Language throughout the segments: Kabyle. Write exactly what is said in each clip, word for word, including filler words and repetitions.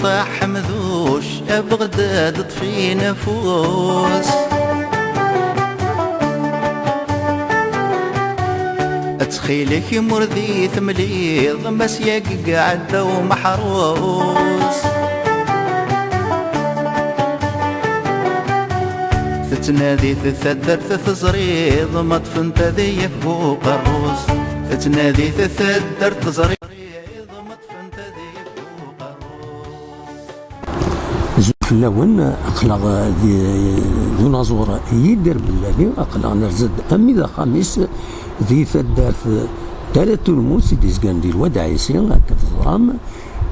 Ḥemduc, abeɣ-d ad ṭṭfin afus. Ttxil-k, imur di temliḍ, ma s yagi iɛedda umeḥrus. Tettnadi-t taddart teẓriḍ, ma ṭṭfent ad yaf bu uqerrus. Tettnadi-t taddart teẓriḍ, ma ṭṭfent ad yaf bu uqerrus. Zul fell-awen, aql-aɣ di, d unaẓur Yidir Bellali, aql-aɣ nerza-d armi d axxam-is di taddart Talat Ulmus i d-izgan di Lwad Ɛisi, akka teẓram.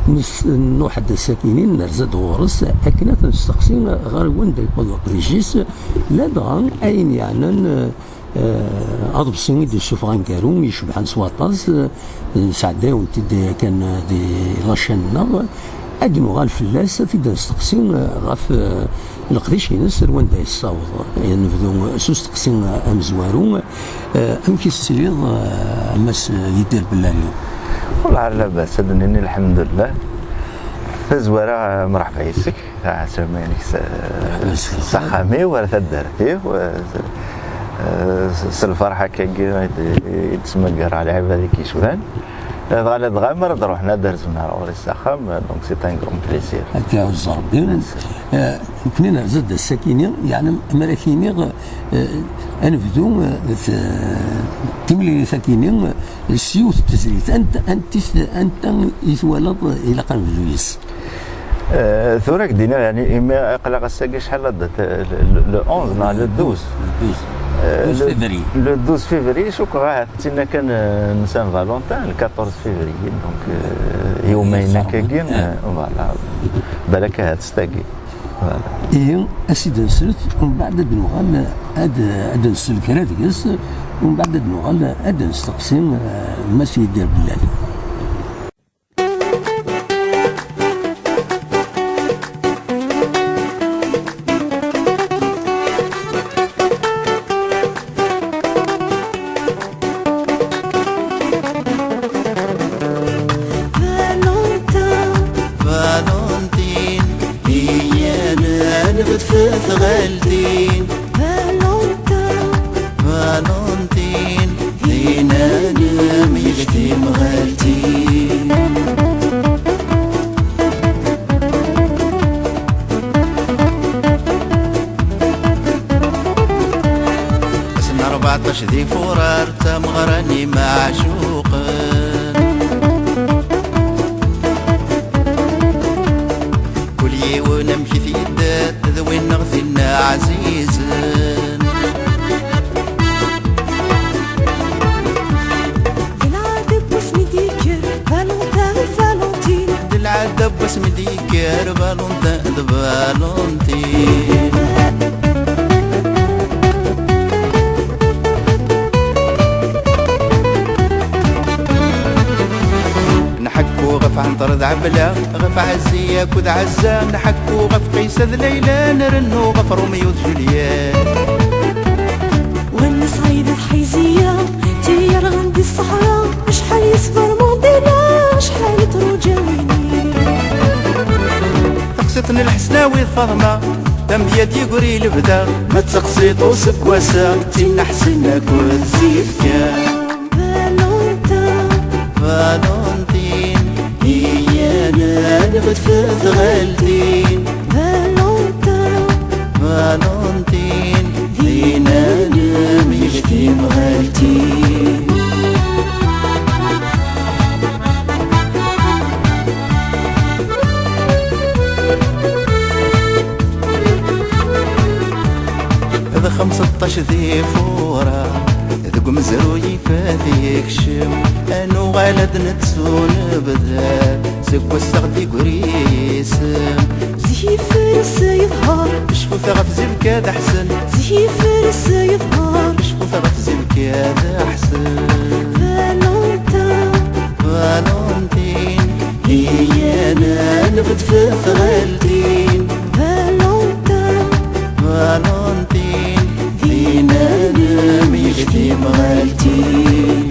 Nes-, nruḥ-d sakinin, nerza-d ɣur-s akken ad t-nesteqsi ɣer wanda yewweḍ leqdic-is, ladɣa ayen yeɛnan, eh, aḍebsi i d-yessufeɣ aneggaru yecebḥen s waṭas, eh, nesɛedday-awen-t-id kan di lacan-nneɣ. Ad d-nuɣal fell-as, ad t-id-nesteqsi, eh, ɣef, eh, leqdic-ines ar wanda yessaweḍ. Eh, nebdu s usteqsi amezwaru. Eh, amek i s-tesliḍ, eh, a Mass Yidir Bellali? Wellah, ar labas, ad d-nini lḥemdullah. Tazwara, eh, mreḥba yes-k, ɛasam-inek s, s axxam-iw, ar taddart-iw, eh, s, eh, s, s lferḥ akkagi i d-, i d-ttmaggareɣ lɛibad i k-yecban. Eh, dɣa ladɣa mi ara d-ruḥen ad d-rzumen ar ɣur-i s axxam, eh, donc c'est un grand plaisir. Akka, ẓer Rebbi. Merci. Eh, nekkni nerza-d ass-akini, yeɛni, mi ara k-iniɣ, eh, ad nebdu, eh, t-, timlilit-akini, eh, s yiwet n tezlit. Anta, anta i t-, anta i twalaḍ, eh, ilaq ad nebdu yes? Eh, tura k-d-iniɣ, yeɛni, imi aql-aɣ ass-agi acḥal la date, eh, le, le, le onze neɣ le douze? Le douze. Eh, douze le, février. Le douze février, cukkeɣ ahat d tinna kan, eh, n Saint Valentin, le quatorze février, donc, eh, yawmayen akkagi, eh, voilà, balak ahat s tagi. Voilà. Ihi, a s-id-nslet, umbeɛd ad nuɣal ad, ad nsel kra deg-s, umbeɛd ad nuɣal ad nesteqsi, eh, Mass Yidir Bellali. Valentin, Valentin, iyya ad nbedd f tɣaltin. Valentin, Valentin, d inanem yif timɣaltin. Ass n rbeɛṭac di furar d tameɣra n imeɛcuqen. Kul yiwen amek i t-yedder d win neɣ tin ɛzizen. D lɛadab wasmi d-yekker Valentin d Valentin. D lɛadab wasmi d-yekker Valentin d Valentin. Nḥekku ɣef Ɛenṭer d Ɛebla, ɣef Ɛezzi akked Ɛezza, nḥekku ɣef Qaysa d Layla, nrennu ɣef Romeo d Juliet. Wannes Ɛida d Ḥayziya, tiyerɣen di ṣṣeḥra, acḥal yesber Mandela, acḥal truǧawin. Taqsiṭ n Lḥesnawi d Faḍma, tamedya d-yegri lebda, ma d taqsiṭ useggas-a, d tin n Ḥsen akked Zifka. Valentin, Valentin, iyya ad nbedd f tɣaltin. Valentin, Valentin, d inanem yif timɣaltin. D xemseṭṭac di furar, deg umezruy ifat yekcem, ad nuɣal ad nettu nebder, seg wassaɣ d igrisem. Zik ifres yeḍher, cfut ɣef Zibka d Ḥsen. Zik ifres yeḍher, cfut ɣef Zibka d Ḥsen. Valentin, Valentin, iyya ad nbedd f tɣaltin. Valentin, Valentin, d inanem yif timɣaltin.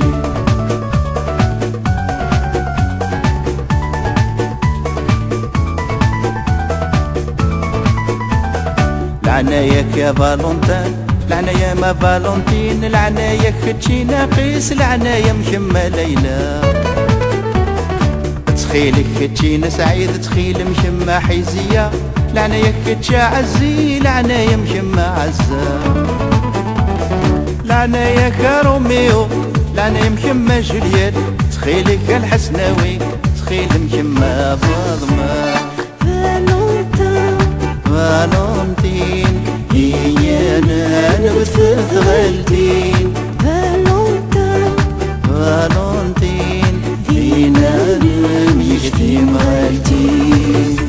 يا فالونتين، لعناية ما فالونتين، لعناية كتشينا قيس، لعناية مكمة ليلى. تخيلك كتشينا سعيد، تخيل مكمة حيزية، لعناية كتشا عزي، لعناية مكمة عزة. لعناية كروميو، لعناية مكمة جولييت، تخيلك الحسناوي، تخيل مكمة فاطمة. Valentin, Valentin, iyyana nebtet ɣaltin. Valentin, Valentin, inan myektim ɣaltin.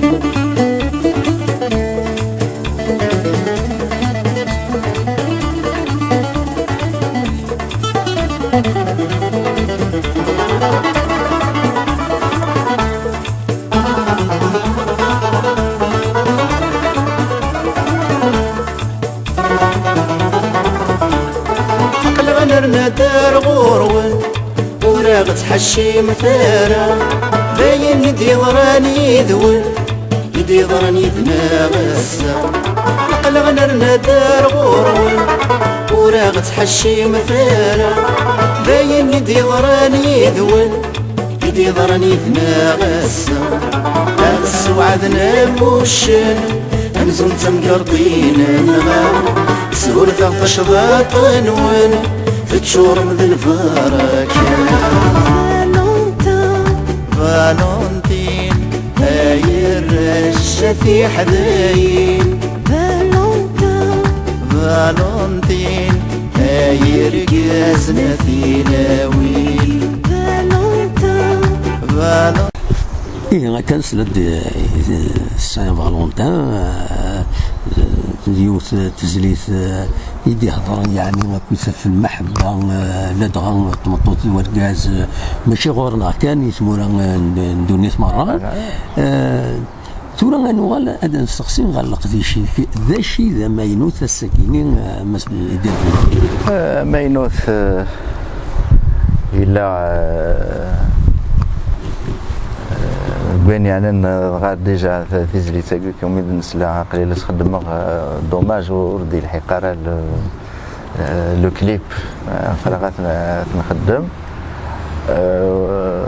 Aql-aɣ nerna-d ar ɣur-wen, ur aɣ-ttḥeccimet ara, d ayen i d-yeḍran yid-wen, i d-yeḍran yid-neɣ ass-a. Aql-aɣ nerna-d ar ɣur-wen, ur aɣ-ttḥeccimet ara, d ayen i d-yeḍran yid-wen, i d-yeḍran yid-neɣ ass-a. Ad ssewɛden am uccen, amzun d tamgerṭin-nneɣ, sburteɣ tacḍaṭ-nwen, teččurem d lbaraka. Valentin, Valentin, ay arrac a tiḥdayin. Valentin, Valentin, ay irgazen a tilawin. Valentin, Valentin. Ihi akka nesla-d i Saint Valentin, eh, yiwet tezlit, eh, i d-ihedren yeɛni akkit ɣef lmeḥebba, eh, ladɣa n tmeṭṭut d wergaz, eh, mačči ɣur-neɣ kan, i tmura, eh, n, n ddunit merra. Eh, tura ad nuɣal ad nesteqsi ɣer leqdic-ik, d acu i d amaynut ass-agi-nni, eh, Mass Idil? Eh, amaynut, eh, yella, eh, eh, deg wayen yeɛnan, eh, dɣa déjà t-, tizlit-agi, comme i d-nesla, aql-i la s-xeddmeɣ, eh, dommage ur d-yelḥiq ara le, eh, le clip, eh, aql-aɣ ad t-, ad t-nxeddem. Eh,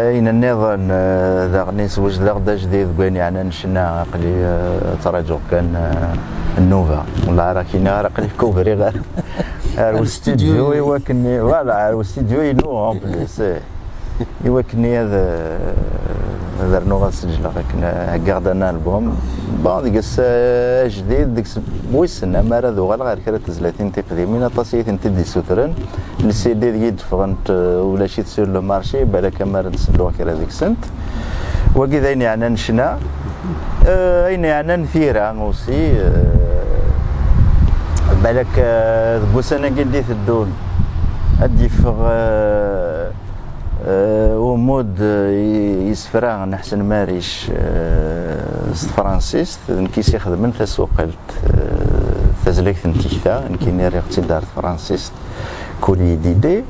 ayen nniḍen, eh, daɣen i swejdeɣ-d ajdid deg wayen yeɛnan ccna, aql-i, eh, ttraǧuɣ kan, eh, nnuba. Wellah ara k-iniɣ ara aql-i kubriɣ ar, ar ustidyu i wakken, voilà, ar ustidyu-inu en plus, eh. I wakken ad, eh, ad rnuɣ ad seǧleɣ akken, eh, heggaɣ-d un album. Bon, deg-s, eh, ajdid, deg-s wissen amar ad uɣaleɣ ar kra n tezlatin tiqdimin, aṭas i yi-tent-id-issutren. Le C D deg i d-ffɣent, eh, ulac-it sur le marché, balak amar ad d-sedduɣ kra deg-sent. Wagi d ayen yeɛnan ccna. Eh, ayen yeɛnan tira aussi, eh, balak, eh, deg ussan-agi d-iteddun ad d-iffeɣ, eh, eh, umud, eh, i, isefra n Ḥsen Maric, eh, s tefransist, d nekk i s-ixedmen tasuqelt, eh, tazlagt n tikta, nekkini rriɣ-tt-id ar tefransist, Collier d'idées.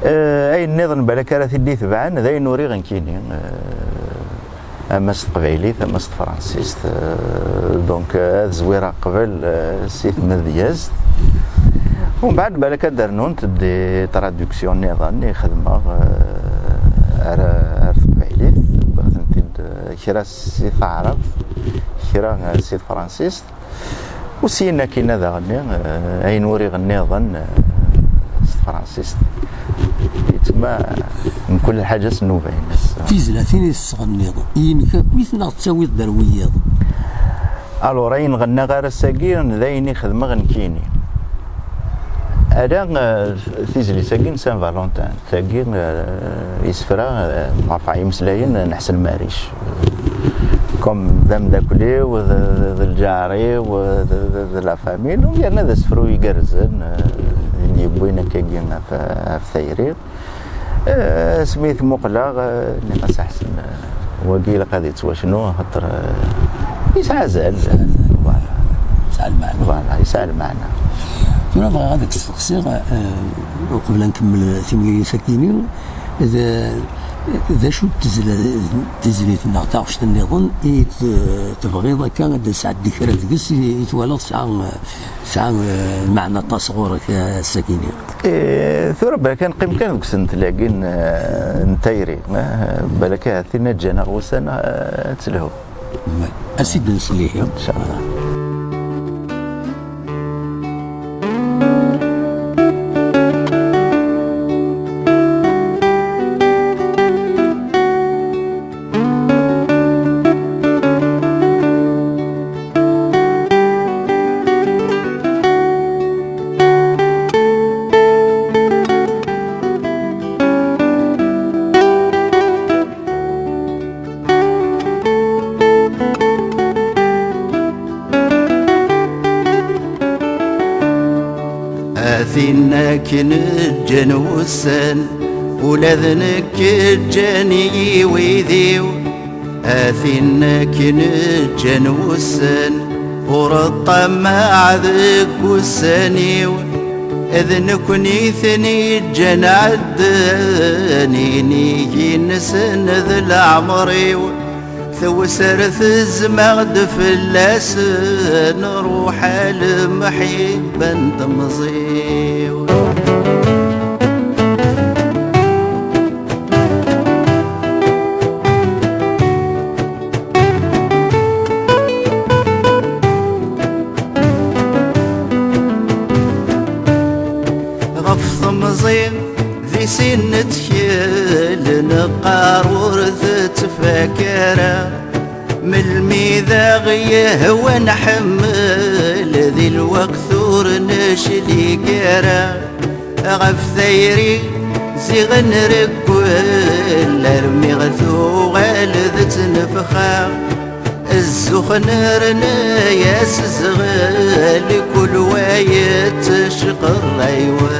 Eh, ayen nniḍen balak ara t-id-itebɛen, d ayen uriɣ nekkini, eh, ama s teqbaylit, ama s tefransist. Eh, donc, eh, ad zwireɣ qbel, eh, si tmedyazt. Umbeɛd balak ad d-rnunt des traductions nniḍen i xedmeɣ, eh, ar, ar teqbaylit. Wwiɣ-tent-id, eh, kra si taɛrabt, kra, eh, si tefransist. Usyin akkin ad aɣ-nni, eh, ayen uriɣ nniḍen, eh, s tefransist. Yettma mkul lḥaǧa s nnuba-ines. Tizlatin i tesɣenniḍ, inek akkit neɣ tettawiḍ-d ar wiyiḍ? Alors, ayen ɣennaɣ ar ass-agi, d ayen i xedmeɣ nekkini. Ala, eh, tizlit-agi n Saint Valentin. Tagi, eh, isefra, eh, ɣef yimeslayen n Ḥsen Maric. Comme d ameddakel-iw, d, d, d lǧar-iw, d, d, d la famille, donc yerna d asefru igerrzen, eh, i d-yewwin akkagi ɣef, ɣef tayri. Eh, asmi i t-muqleɣ, eh, nniɣ-as a Ḥsen, eh, wagi ilaq ad yettwacnu, axaṭer, eh, yesɛa azal. Voilà. Yesɛa lmeɛna. Voilà, yesɛa lmeɛna. Tura bɣiɣ ad k-steqsiɣ, eh, uqbel ad nkemmel timlilit-agi-nni, d, D acu n tezla-, tezlit neɣ taɣect nniḍen i t-, tebɣiḍ akka ad d-tesɛeddi kra deg-s i, i twalaḍ tesɛa, tesɛa, eh, lmeɛna aṭas ɣur-k, eh, ass-agi-nni? Eh, tura balak ad neqqim kan deg usentel-agi n, eh, n tayri. Eh, balak ahat tin ad ǧǧan ɣer wussan, eh, ad telhu. A sidi nsel ihi. Incallah. A tin akken ǧǧan wussan, ula d nekk ǧǧan-iyi wid-iw. A tin akken ǧǧan wussan, ur ṭṭamaɛ deg wussan-iw. D nekkni i ten-iǧǧan ɛeddan, inig-nsen d leɛmer-iw. Tewser tezmeɣ-d fell-asen, ruḥ a lemḥibba n temẓi-w. Ɣef temẓi di sin nettkel, neqqar ur tettfak ara. Melmi d aɣ-yehwa nḥemmel, di lweqt ur neclig ara. Ɣef tayri ziɣ nreggel, armi ɣ tuɣal d ttnefxa. Zzux nerna-yas zɣel, kul wa yettecqerray wa.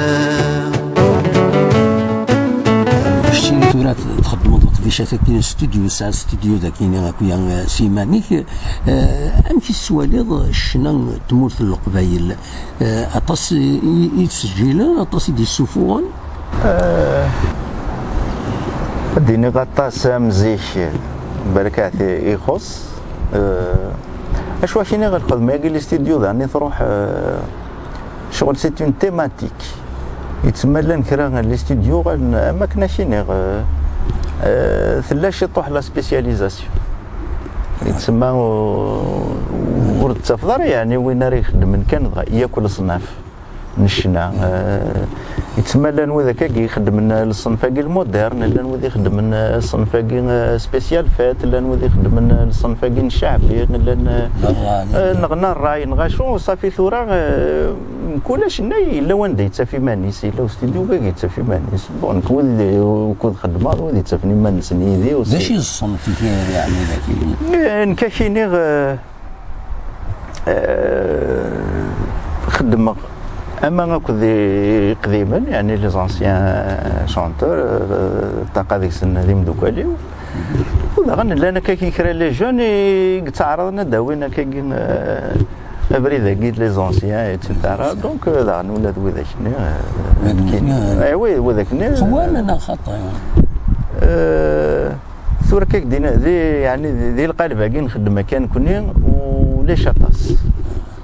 Keččini tura txeddmeḍ leqdicat-agi n studio, tesɛa studio dagi akkuya, eh, s iman-ik. Eh, amek i tettwaliḍ ccna n tmurt n Leqbayel? Eh, aṭas i, i, i d-sǧilen, aṭas i d-issufuɣen? Eh, ad d-iniɣ aṭas am zik, balak ahat i, ixuṣ. Eh, acu ad k-iniɣ, lxedma-agi, les studios, daɣen i truḥ, eh, ccɣel, c'est une thématique. Yettmallan kra n les studios, ɣer-, am akken ad k-iniɣ, eh, eh, tella ciṭuḥ la spécialisation. Yettsemma u-, ur d-tafeḍ ara, yeɛni, win ara ixeddmen kan dɣa yakk leṣnaf n ccna. Eh, yettmallan wid akka i ixeddmen leṣnef-agi lmudern, llan wid ixeddmen, eh, ṣṣenf-agi, eh, spécial fête, llan wid ixeddmen, eh, ṣṣenf-agi n cceɛbi, llan, eh, eh, neɣ n ṛṛay, neɣ acu, ṣafi tura, eh, mkul acennay yella wanda yettaf iman-is, yella ustidyu wagi yettaf iman-is. Bon, nekk wid, wukud xeddmeɣ, d wid yettafen iman-nsen yid-i. D acu i d ṣṣenf-ik, yeɛni, dagi? Eh, nekk ad k-iniɣ, eh, Eh, xeddmeɣ ama akked iqdimen, yeɛni les anciens chanteurs, eh, ṭṭaqa deg-sen d imeddukal-iw. U daɣen llan akka kra les jeunes i yettɛaraḍen ad d-awin akkagi, eh, abrid-agi de les anciens, et cetera. Donc, eh, daɣen ula d widak-nni, eh, eh, oui, widak-nni, eh, qwan neɣ xaṭi? Eh, Tura akka k-d-ina, di, yeɛni, di, di lqaleb-agi nxeddem akka nekni, ulac aṭas.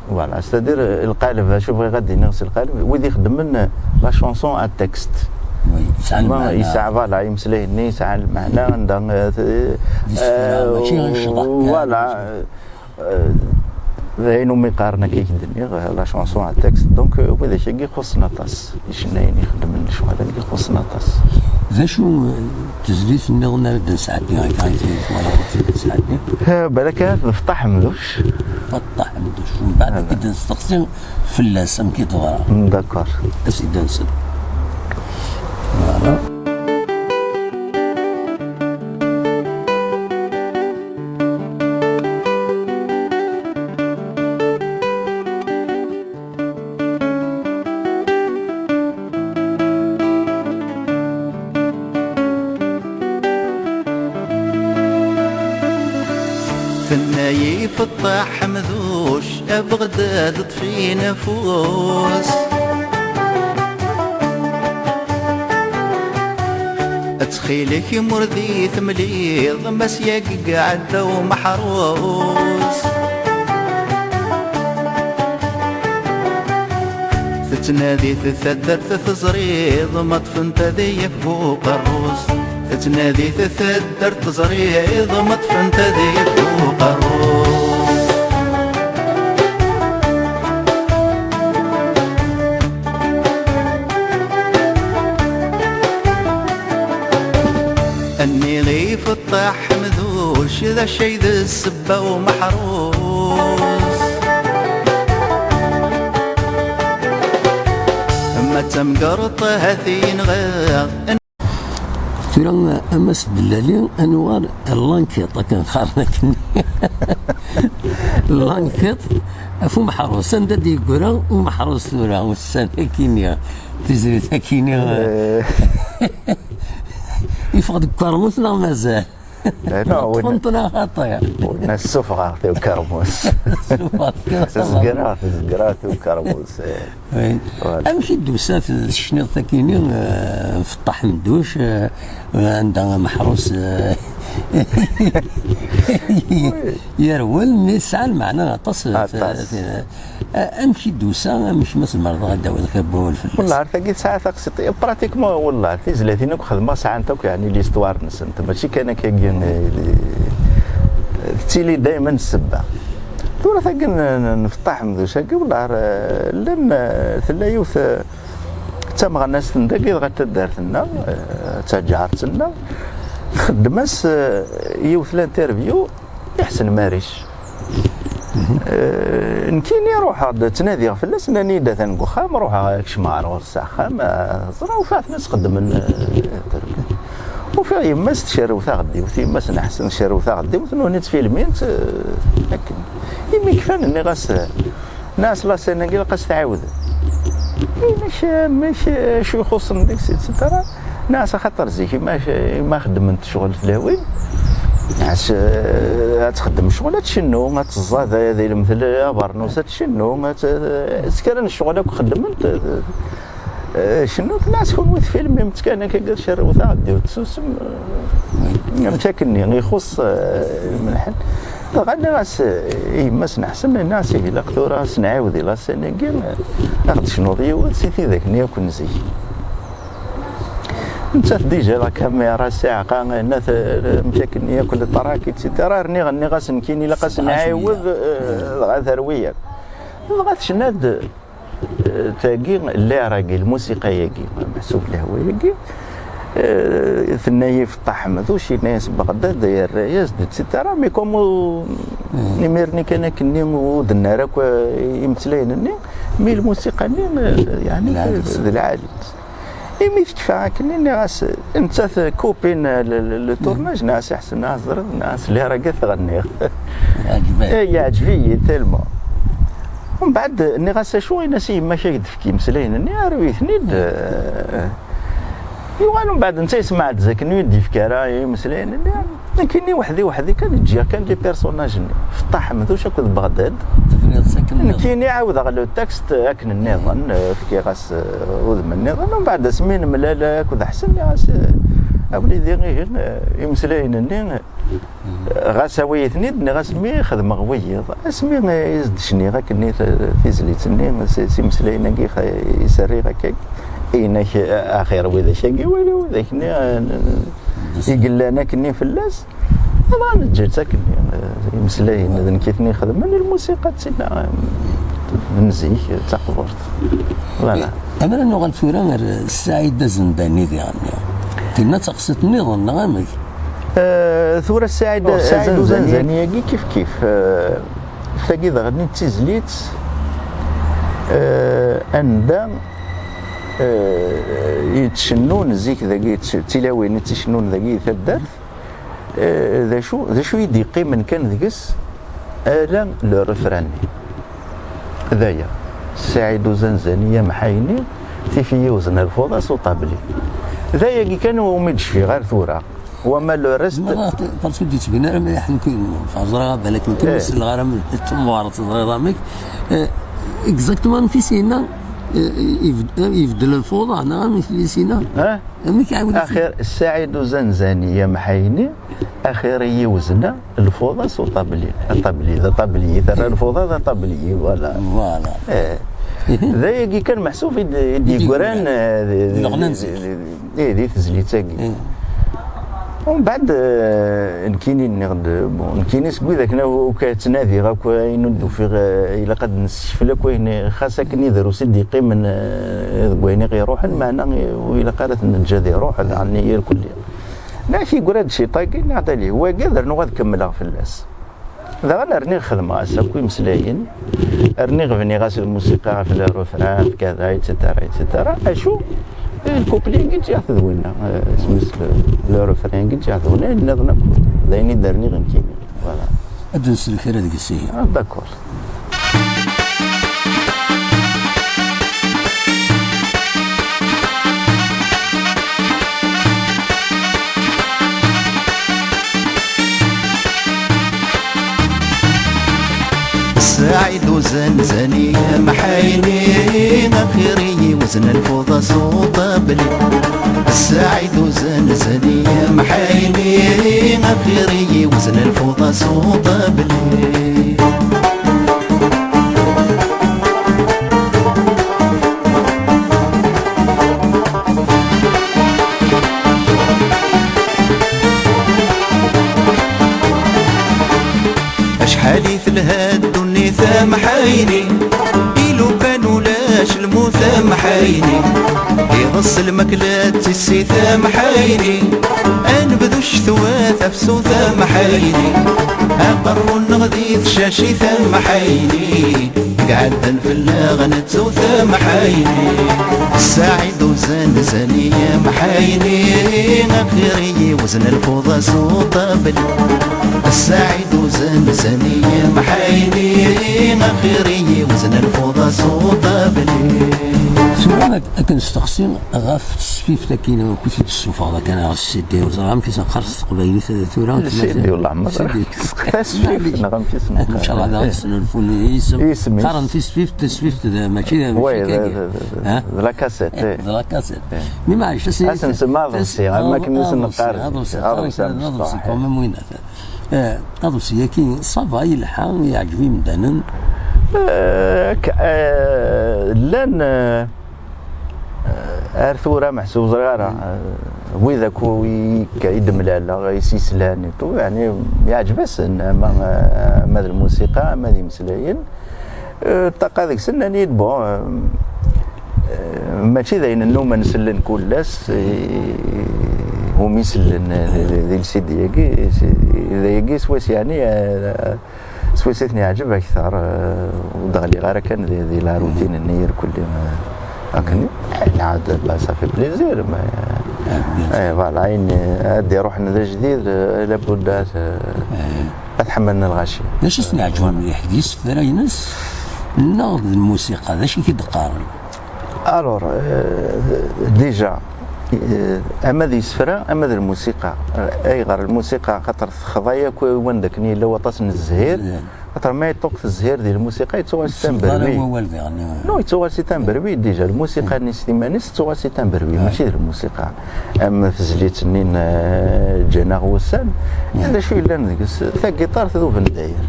Voilà, c'est-à-dire, lqaleb, acu bɣiɣ ad d-iniɣ s lqaleb, wid ixeddmen la chanson à texte. Oui, yesɛa lmeɛna. Yesɛa, voilà, imeslayen-nni yesɛa lmeɛna, anda, eh, t-, d isefra, eh, mačči i ccḍeḥ kan, voilà, mačči. Eh, d ayen umi qqaren akka i k-d-nniɣ, eh, la chanson à texte. Donc, eh, widak-agi xuṣṣen aṭas. Icennayen ixeddmen lecɣal-agi xuṣṣen aṭas. D acu, eh, tezlit nniḍen ara d-nesɛeddi, akka i twalaḍ ad d-nesɛeddi? Eh, balak ahat d Feṭṭa Ḥemduc. Feṭṭa Ḥemduc. Mbeɛd ad k-id-nesteqsi fell-as, amek i d-teḍra. D'accord. Ad s-id-nsel. Voilà. Tenna-yi Feṭṭa Ḥemduc, a Beɣdad ṭṭef-in afus. Ttxil-k, imur di temliḍ, ma s yagi iɛedda umeḥrus. Tettnadi-t taddart teẓriḍ, ma ṭṭfent ad yaf bu uqerrus. Tettnadi-t taddart teẓriḍ, ma ṭṭfent ad yaf bu uqerrus. Nniɣ i Feṭṭa Ḥemduc, d acu ay d ssebba umeḥrus? Ma d tamgerḍt ahat yenɣa. Tura, a Mass Bellali, ad nuɣal ɣer l'enquête, akken qqaren akken. L'enquête ɣef umeḥrus. Anda d-yeggra umeḥrus tura, ussan-agi-nni, tizlit-agi-nni? Eh. Yeffeɣ-d deg ukermus neɣ mazal? Eh, non, ṭṭfen-t neɣ xaṭi? Win ssufɣeɣ-t i ukermus. Ssufɣeɣ-t. Zegreɣ-t, zegreɣ-t i ukermus, eh. Oui. Voilà. Amek i d-tusa tecniḍt-agi-nni, eh, Feṭṭa Ḥemduc, eh, anda ameḥrus, eh, yerwel, mi tesɛa lmeɛna aṭas, eh, aṭas. Eh, amek i d-tusa, amek ma tzemreḍ ad d-tawiḍ kra n wawal fell-as? Wellah, ar tagi tesɛa taqsiṭ, pratiquement, wellah, tizlatin akk xedmeɣ sɛant akk, yeɛni, l'histoire-nsent, mačči kan akkagi, eh, tettili daymen ssebba. Tura tagi n, n, n Feṭṭa Ḥemduc-agi, wellah, ar, llan, eh, tella yiwet, eh, d tameɣnast n dagi, dɣa d taddart-nneɣ, eh, d taǧaret-nneɣ, txeddem-as, eh, yiwet l'interview i Ḥsen Maric. Eh, nekkini ruḥeɣ-d ttnadiɣ fell-as, nnan-iyi-d atan deg uxxam, ruḥeɣ kecmeɣ ɣer ɣur-s s axxam, eh, ẓriɣ ufiɣ-ten ad sxeddmen, eh, terga. Ufiɣ yemma-s tcerrew taɣeddiwt, yemma-s n Ḥsen tcerrew taɣeddiwt, nuni ttfilmint, eh, akken. Imi kfan, nniɣ-as, eh, nniɣ-as la scène-agi ilaq ad s-tɛiwdem. Amek, amek, acu ixuṣṣen deg-s, et cetera. Nniɣ-as axaṭer zik i ma, i ma xeddment ccɣel tlawin, nniɣ-as, eh, ad txeddem ccɣel, ad tcennu, ad teẓẓad, ad ilmet l-, abernus, ad tcennu, ad t-, s kra n ccɣel akk xeddment, eh, eh, cennunt, nniɣ-as kunwi tfilmimt kan akka, tcerrew taɣeddiwt, tsusem, eh, amek akken-nni, ixuṣṣ, eh, lmelḥan. Dɣa nniɣ-as, eh, i yemma-s n Ḥsen, nniɣ-as, ihi ilaq tura ad s-nɛiwed i la scène-agi, eh, ad ɣ-d-tecnuḍ yiwet si tidak-nni akk n zik. Nettat déjà la caméra, ssiɛqa, nna-, amek akken yakk le track, et cetera. Rniɣ, nniɣ-as nekkini ilaq ad s-nɛiwed, eh, dɣa terwi-yak. Dɣa tecna-d, eh, tagi, llira-agi, lmusiqa-yagi, meḥsub lehwa-yagi, eh, tenna-yi Feṭṭa Ḥemduc, yenna-yas Beɣdad, yerra-yas-d, et cetera. Mais comme ur, imir-nni kan akkenni ur d-nerra akk, eh, imeslayen-nni, mais lmusiqa-nni, eh, yeɛni, d lɛali. Imi tekfa akken, nniɣ-as, nettat kupin le, le, le tournage, nniɣ-as, Iḥsen, nniɣ-as, ẓriɣ, nniɣ-as, lliɣ akka tɣenniɣ. Yeɛǧeb-iyi tellement. Mbeɛd, nniɣ-as, acu, ini-as i yemma-k ad k-d-tefk imeslayen-nni, aru-yi-ten-id, eh, yuɣal mbeɛd netta yesmeɛd-d akken ur yi-d-yefki ara imeslayen-nni. Nekkini weḥdi, weḥdi kan, ǧǧiɣ kan les personnages-nni. Feṭṭa Ḥemduc akked Beɣdad. Tebniḍ-tt akken nniḍen. Nekkini ɛawdeɣ le texte akken nniḍen, eh, fkiɣ-as, eh, udem nniḍen. Umbeɛd asmi nemlal akked Ḥsen, nniɣ-as, eh, a wlidi, ihi, eh, imeslayen-nni, eh, ɣas awi-yi-ten-id, nniɣ-as mi xedmeɣ wiyiḍ. Asmi, eh, i s-d-cniɣ akkenni t-, tizlit-nni, s, s imeslayen-agi xa-, i s-rriɣ akka, inek, eh, axir widak-agi, wala widak-nni, eh, i yellan akkenni fell-as. Dɣa neǧǧa-tt akken, eh, imeslayen d nekk i ten-ixedmen, lmusiqa d tinna, eh, n zik, d taqburt. Voilà. Amer ad nuɣal tura ar Saɛid Azendani diɣen. Tinna d taqsiṭ nniḍen, neɣ amek? Eh, tura Saɛid, oh, Saɛid Azenzani. Azenzani-agi kif kif. Eh, tagi daɣen d tizlit, eh, anda, eh, yettcennun zik dagi, d tilawin i ttcennun dagi i taddart. Eh, d acu, d acu i d-yeqqimen kan deg-s, ala le refrain-nni. D aya. Saɛid Uzanzani, Amḥayni, tif-iyi uzna lfuḍa s uṭabli. D ayagi kan umi d-cfiɣ ar tura. Wama le reste. Parce que d-yettbin ara mliḥ, nekk ẓriɣ balak nekk ur selleɣ ara d tamwaṛt, teẓriḍ amek. Eh, exactement amek i s-yenna. Ibed- ibeddel lfuḍa neɣ amek di sina? Amek iɛawed? Axir, Saɛid Uzanzani amḥayni, axir i yiwezna lfuḍa s uṭabli. Aṭabli d aṭabli, terra lfuḍa d aṭabli, voilà. Voilà. Eh. D ayagi kan meḥsub i d- i d-yeggran, eh, di- di- di- di- di tezlit-agi. Umbeɛd, eh, nekkini nniɣ-d, bon, nekkini seg widak n akk ttnadiɣ akk ayen ur d-ufiɣ, eh, ilaq ad nessekfel akk ayen, xas akken i drus i d-iqqimen, eh, deg wayen i ɣ-iruḥen, meɛna, eh, ur ilaq ara ad t-neǧǧ ad iruḥ, daɣen irkelli. Neɣ yegra-d ciṭ-agi, neɣ d ali, wagi ad rnuɣ ad kemmleɣ fell-as. Daɣen rniɣ xedmeɣ-as akk imeslayen, rniɣ bniɣ-as lmusiqa ɣef le refrain, ɣef kada, et cetera, et cetera. Acu? Lkupli-agi ǧǧiɣ-t d winna, eh, isem-is le, le refrain-agi ǧǧiɣ-t d winna, ayen nniḍen akk d ayen i d-rniɣ nekkini. Voilà. Ad nsel kra deg-s ihi. Ah, d'accord. Saɛid Uzanzani amḥayni, axir i yiwezna lfuḍa s uṭabli. Saɛid Uzanzani amḥayni, axir i yiwezna lfuḍa s uṭabli. Acḥal i telha ddunit amḥayni, i lukan ulac lmut amḥayni, iɣes lmakla d tissit amḥayni, anebdu ccetwa tafsut amḥayni, aqerru-nneɣ di tcacit amḥayni. Iɛeddan fell-aɣ nettu tamḥayni. Saɛid Uzanzani amḥayni, axir i yiwezna lfuḍa s uṭabli. Saɛid Uzanzani amḥayni, axir i yiwezna lfuḍa s uṭabli. Tura ad, ad k-nesteqsi ɣef tesfift akkin akk i t-id-tessufɣeḍ akken ɣer C D, ur ẓriɣ amek i s-neqqar s teqbaylit tura. C D, wallah, ma ẓriɣ. Tasfift, neɣ amek i s-neqqar? Ncallah daɣ ad snulfun yisem. Isem-is. Qqaren tisfift, tasfift d, mačči d, mačči d, d, d la cassette, eh. D la cassette. Mi maɛic, as-, ad s-nsemma aḍebsi, am akken i s-neqqar. Aḍebsi, aḍebsi, aḍebsi, quand même, winat. Eh, aḍebsi-agi, ça va, yelḥa, yeɛǧeb imdanen. Eh, k-, eh, llan, eh, Ar tura meḥsub ẓriɣ ara, eh, wid akk i, i d-mlaleɣ, i s-yeslan, et tout, yeɛni, yeɛǧeb-asen, ama, ama d lmusiqa, ama d imeslayen. Eh, ṭṭaqa deg-sen, nnan-iyi-d, bon, eh, eh, mačči d ayen nnumen sellen kul ass, eh, umi sellen, eh, di, di, di lsidi-agi, si-, d ayagi swayes, yeɛni, eh, Swayes i ten-yeɛǧeb akteṛ, eh, ur d-ɣliɣ ara kan di, di la routine-nni irkelli, eh, akken, eh, nɛad, bah, ça fait plaisir, mais, eh, voilà, ayen, eh, ad d-iruḥen d ajdid, eh, labudda ad, eh, ad ḥemmlen lɣaci. D acu i sen-iɛeǧben mliḥ, d isefra-ines neɣ d lmusiqa? D acu i k-id-qqaren? Alors, euh, déjà, euh, ama d isefra, ama d lmusiqa. Ayɣer lmusiqa? Xaṭer texḍa yakk i wanda akken yella waṭas n zzhir. Xaṭer ma yeṭṭuq zzhir di lmusiqa, yettuɣal s tamberwi. Non, yettuɣal s tamberwi, déjà. Lmusiqa-nni s timan-is tettuɣal s tamberwi, mačči d lmusiqa. Am tezlit-nni n, eh, ǧǧan-aɣ wussan, d acu yellan deg-s? Tagiṭart d ubendayer.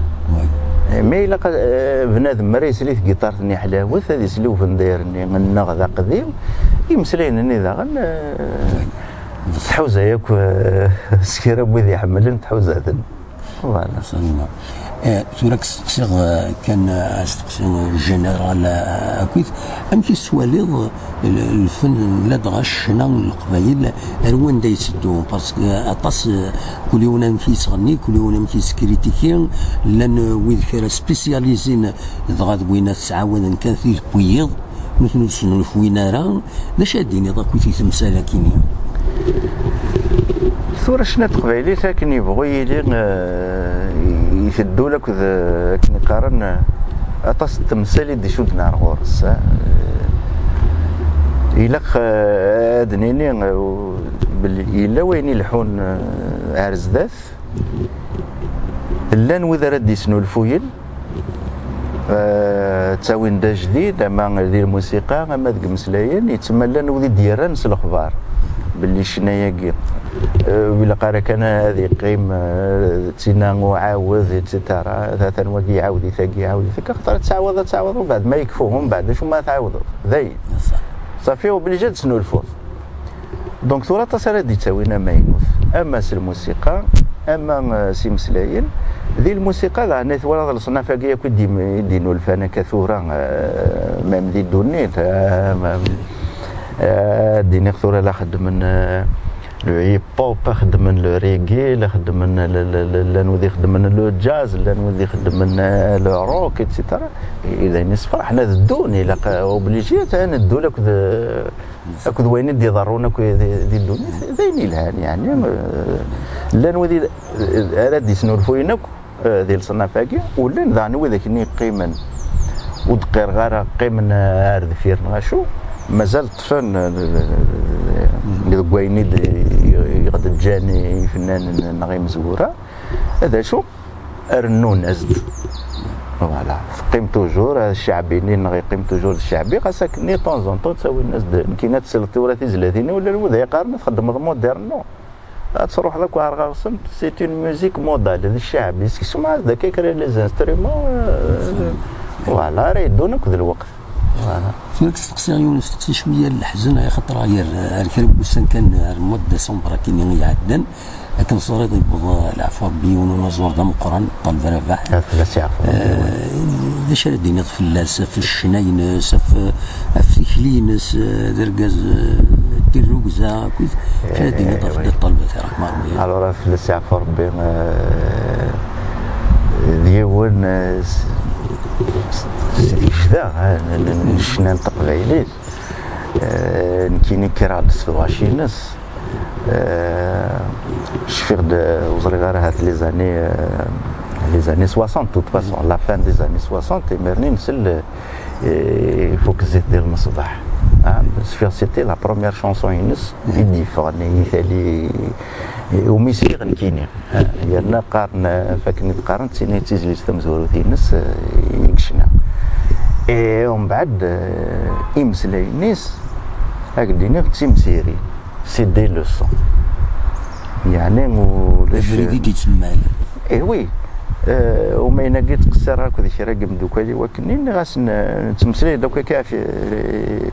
Eh, mi ilaq, eh, bnadem mi ara yesli tagiṭart-nni ḥlawet, ad yesli ubendayer-nni nneɣ d aqdim, imeslayen-nni daɣen, eh, tḥuza yakk, eh, s kra n wid iḥemmlen, tḥuza-ten. Voilà. Absolument. Eh, tura ad k-steqsiɣ, eh, kan, eh, asteqsi général, eh, akkit, amek i tettwaliḍ l-, lfen, ladɣa ccna n Leqbayel ar wanda yetteddu? Parce que, eh, aṭas, eh, kul yiwen amek yettɣenni, kul yiwen amek yettkritiqi, llan, eh, wid kra spécialisés dɣa d winna ttɛawaden kan tid n wiyiḍ, nutni ur snulfuyen ara. D acu ad d-tiniḍ akkit i temsal akkin-i? Tura ccna n teqbaylit akken yebɣu yili, eh, iteddu akked, eh, akken i qqaren, eh, aṭas n temsal i d-icudden ar ɣur-s, eh. Ilaq, eh, ad nini, eh, belli yella wayen ileḥḥun, eh, ar zdat. Llan wid ara d-isnulfuyen, Eh, ttawin-d ajdid, ama di lmusiqa, ama deg imeslayen, yettmallan wid i d-yerran s lexbar belli ccna-agi, eh, ur ilaq ara kan ad yeqqim, eh, d tinna uɛawed, et cetera. Atan wagi iɛawed-it, agi iɛawed-it, akka axaṭer ad tɛawed, ad tɛawed, umbeɛd ma yekfu, umbeɛd acu ma tɛawdeḍ? Dayen. Ṣafi, obligé ad tesnulfuḍ. Donc tura aṭas ara d-ittawin amaynut, ama s lmusiqa, ama, eh, s imeslayen. Di lmusiqa daɣen i twalaḍ leṣnaf-agi akk i d-im-, i d-inulfan akka tura, eh, même di ddunit, eh, ma-, eh, ad d-iniɣ tura la xeddmen, eh, le hip-hop, la xeddmen le reggae, la xeddmen le, le, le, llan wid ixeddmen le jazz, llan wid ixeddmen, eh, le rock, et cetera. I d ayen isefraḥen ad ddun, ilaq, eh, obligé ad neddu akked, eh, akked wayen i d-iḍerrun akk di, di ddunit, d ayen yelhan, yeɛni, eh, llan wid i, ara d-isnulfuyen akk, eh, di leṣnaf-agi, u llan daɣen widak-nni yeqqimen, ur d-qqireɣ ara, qqimen, eh, ar deffir neɣ acu, mazal ṭṭfen, eh, deg wayen i d-, i ɣ-d-ǧǧan yifennanen neɣ imezwura, d acu? Rennun-as-d. Voilà. Teqqim toujours, eh, cceɛbi-nni neɣ yeqqim toujours d cceɛbi, xas akken, de temps en temps, ttawin-as-d. Nekkini ad tesleḍ tura tizlatin-iw, llan wid ay yeqqaren ma txeddmeḍ moderno, ad truḥeḍ akk ar ɣer-sen, c'est une musique modale, d cceɛbi. Sekcem-as-d akka kra n les instruments, eh, voilà, ara yeddun akk d lweqt. Voilà. Tura ad k-steqsiɣ yiwen usteqsi cwiya n leḥzen, ay xaṭer ɣer, ar kra n wussan kan, ar mois de décembre akkin i iɛeddan, akken teẓriḍ, yewweḍ, eh, leɛfu Rebbi, yiwen unaẓur d ameqqran, Ṭaleb Rabaḥ. Ad fell-as yeɛfu Rebbi, eh, d acu ara d-tiniḍ fell-as, ɣef ccna-ines, ɣef, ɣef tikli-ines, eh, d argaz, eh, d tirrugza, akkit, acu ara d-tiniḍ ɣef, eh, Dda Ṭaleb, ad t-iṛḥem Rebbi? Alors, ad fell-as yeɛfu Rebbi, eh, d yiwen, eh, s-, s-, s-, yejda, eh, n, n, n ccna n teqbaylit. Eh, nekkini kkreɣ-d s tɣaci-ines. Eh, cfiɣ-d, eh, ur ẓriɣ ara, ahat les années, eh, les années soixante, de toute façon, la fin des années soixante, imir-nni nsell, eh, ifuk zzit di lmeṣbaḥ. Ah, cfiɣ c'était la première chanson-ines i d-yeffɣen i tali, eh, umi sliɣ nekkini. Eh, yerna qqaren, eh, fakken i d-qqaren, d tin i d tizlit tamezwarut-ines, eh, i yecna. Et umbeɛd, eh, imeslayen-is, ad k-d-iniɣ d timsirin, c'est des leçons. Yeɛni ulac. Abrid i d-yettemmalen. Eh oui. Eh, umayen-agi ttqeṣṣireɣ akked kra n yimdukal-iw akken nniɣ-asen, eh, nettmeslay-d akk akka ɣef, eh,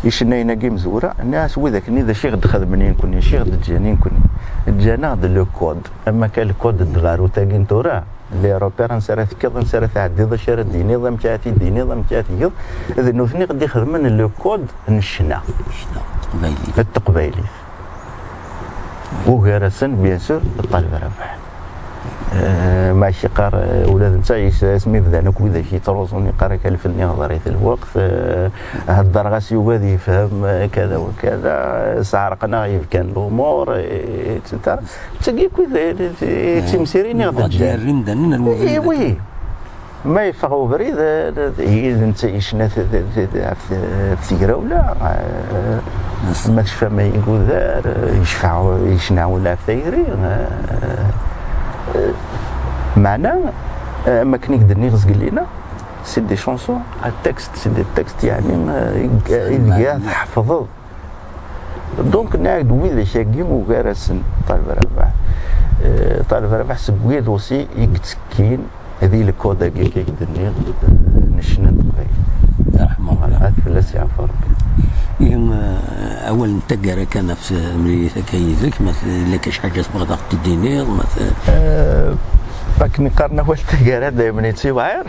icennayen-agi imezwura, nniɣ-as widak-nni d acu i ɣ-d-xedmen i nekkni, acu i ɣ-d-ǧǧan i nekkni. Ǧǧan-aɣ-d le code, ama kan le code n tɣarut-agi n tura, les repères, ansi ara tekkiḍ, ansi ara tɛeddiḍ, acu ara d-tiniḍ, amek ara t-id-tiniḍ, amek ara tgiḍ, d nutni i ɣ-d-ixedmen le code n ccna. Ccna n teqbaylit. N teqbaylit. Ugar-asen, bien sûr, Ṭaleb Rabaḥ. Eh, ma k-iqqar, eh, ula d netta, yes-, asmi bdan akk widak yettruẓun, yeqqar-ak: "A lfenni, hḍer-it lweqt, eh, hedder ɣas yugi ad yefhem, eh, kada wa kada, sɛerqen-aɣ yibkan lumuṛ, eh, et cetera." D tagi akk i d, d, d, d timsirin i ɣ-d-ǧǧan. Ad yerr imdanen ar webrid. Eh, oui. Ma yeffeɣ ubrid, eh, d, d, d, netta yecna t-, t-, t-, ɣef t-, ɣef tegrawla, eh, ma tecfa ma yegudar, eh, yecfa, yecna ula ɣef tayri, eh, eh, meɛna, eh, am akken i k-d-nniɣ zgelli-nneɣ, c'est des chansons à texte, c'est des textes, yeɛni, eh, i, i deg ara tḥefḍeḍ. Donc, nniɣ-ak-d widak-agi ugar-asen Ṭaleb Rabaḥ. Eh, Ṭaleb Rabaḥ seg wid aussi i yettekkin di le code-agi akka i k-d-nniɣ, eh, n ccna n teqbaylit. Yerḥem Rebbi. Ad fell-as yeɛfu Rebbi. Ihi, eh, awal n taggara kan ɣef temlilit akka yid-k, ma t-, yella kan ḥaǧa tebɣiḍ ad ɣ-t-id-tiniḍ, ma t- Eh, akken i qqaren awal n taggara daymen yettibɛir.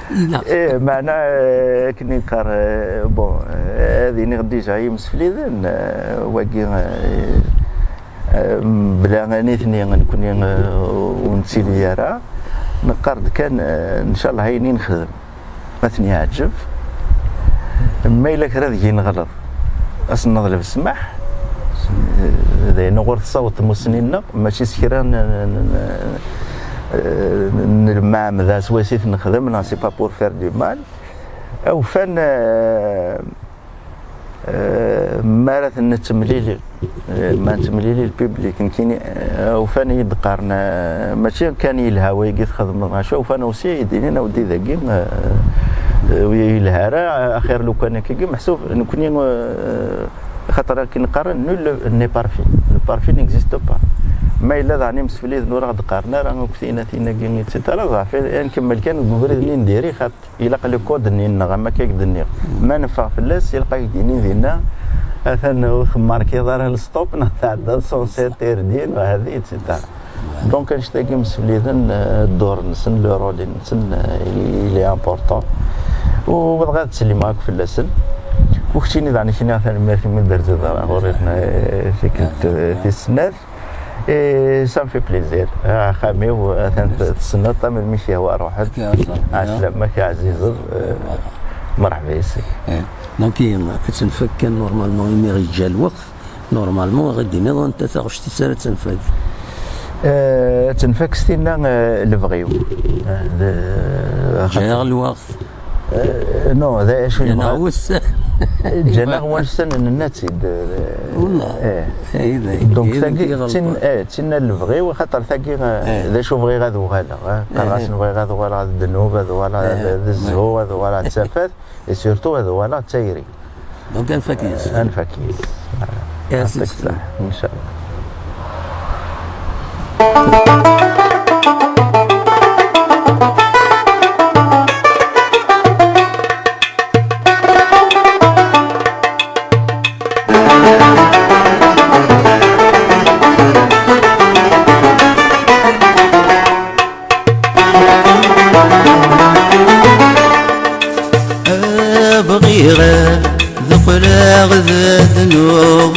Ilaq. Eh, meɛna, eh, akken i qqar, eh, bon, eh, ad iniɣ déjà i yimsefliden, eh, wagi, eh, eh, mebla nitni, nekkni, eh, ur nettili ara. Neqqar-d kan, eh, ncallah ayen i nexdem, ma ten-yeɛǧeb, ma yella kra deg-i neɣleḍ, ad s-neḍleb ssmaḥ. Eh, d ayen uɣur tessaweḍ tmussni-nneɣ, mačči s kra n, n, n, eh, n lmeɛmda swayes i t-nexdem, non, c'est pas pour faire du mal. Awfan, eh, eh, Mi ara ten-nettemlili, eh, ma nettemlili le public, nekkini, eh, ufan-iyi-d qqaren, eh, mačči kan yelha wayagi txedmeḍ, acu ufan aussi i d-inin, a weddi dagi, eh, eh, ur yelha ara, axir lukan akkagi, meḥsub nekkni, eh, xaṭer akken qqaren, nul n'est parfait, le parfait n'existe pas. Ma yella daɣen imsefliden ur aɣ-d-qqaren ara akk tiynatin-agi, et cetera, ḍeɛf, ad nkemmel kan deg ubrid-nni n diri, xaṭ ilaq le code-nni-nneɣ, am akka i k-d-nniɣ. Ma neffeɣ fell-as, ilaq ad k-d-inin dinna, atan ur temmarkiḍ ara le stop, neɣ tɛeddaḍ sans interdit, neɣ hadi, et cetera. Donc, annect-agi imsefliden, euh, dduṛ-nsen, le rôle-nsen, euh, il est important. U bɣiɣ ad ttsellimeɣ akk fell-asen. U keččini daɣen, kini tanemmirt imi d-terziḍ ara ɣur-i, euh, tikkelt, euh, tis snat. Et ça me fait plaisir. Ah, axxam-iw, atan t-, tessneḍ-t, melmi k-yehwa ruḥ-d. Ɛeslama-k, ɛzizeḍ. Eh, merḥba yes-k. Eh, donc, eh, ad tt-nfak kan normalement, imi ɣ-yeǧǧa lweqt, normalement, ɣa d-tiniḍ anta taɣect-is ara tt-nfak. Eh, ad tt-nfak s tinna, eh, lebɣi-w. Eh, d-, ǧǧiɣ lweqt. Eh, non, d acu ǧǧan-aɣ yebɣa? Wussan. Ǧǧan-aɣ wussan, nenna-tt-id. Wallah. Eh. Donc, tagi d tin, eh, d tinna n lebɣi-w, axaṭer tagi, eh, d acu bɣiɣ ad uɣaleɣ, eh. Qqareɣ-asen bɣiɣ ad uɣaleɣ d ddnub, ad uɣaleɣ d, d zzhu, ad uɣaleɣ d tafat, et surtout ad uɣaleɣ d tayri. Donc, ad nfak yes. Ad nfak yes. Yes, yes. Inchallah. Bɣiɣ ad qqleɣ d ddnub,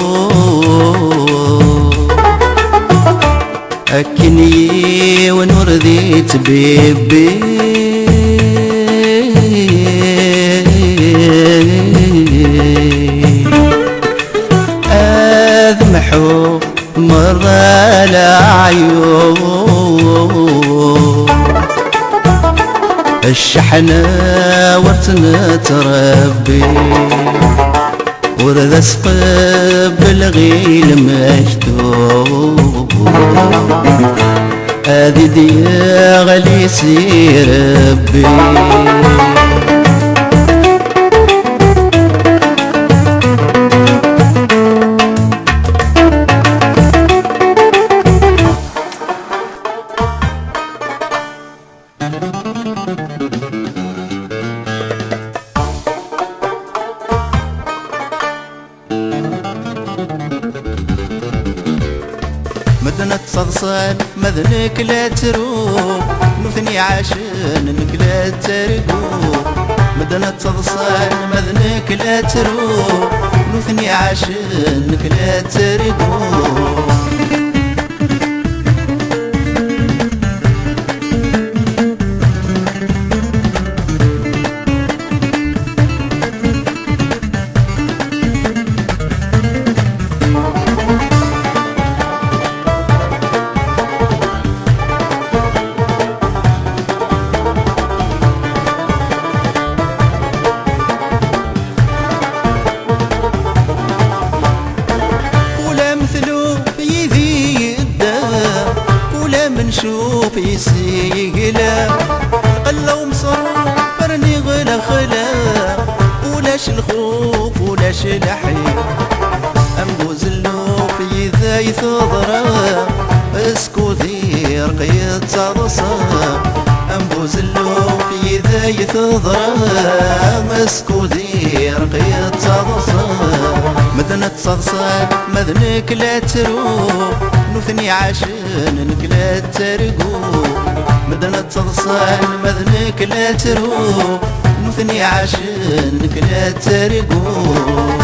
akken yiwen ur d-ittbibbi. Ad mḥuɣ merra leɛyub. Cceḥna ur tt-nettrebbi, ur d as-qebbel ɣi lmektub, ad d-yeɣli si Rebbi. Medden ad ttaḍsan, ma d nekk la ttruɣ, nutni ɛacen, nekk la ttarguɣ. Medden ad ttaḍsan, ma d nekk la ttruɣ, nutni ɛacen, nekk la ttarguɣ. Ula m tlub yid-i yedda, ula m ncuf yis-i yegla. Lqella umṣruf rniɣ lexla, ulac lxuf, ulac lḥir. Am buzelluf yid-ay teḍra, skud irq yettaḍsa. Am buzelluf yid-ay teḍra, skud irq yettaḍsa. Medden ad ttaḍsan, ma d nekk la ttruɣ, nutni ɛacen, nekk la ttarguɣ. Medden ad ttaḍsan, ma d nekk la ttruɣ, nutni ɛacen, nekk la ttarguɣ.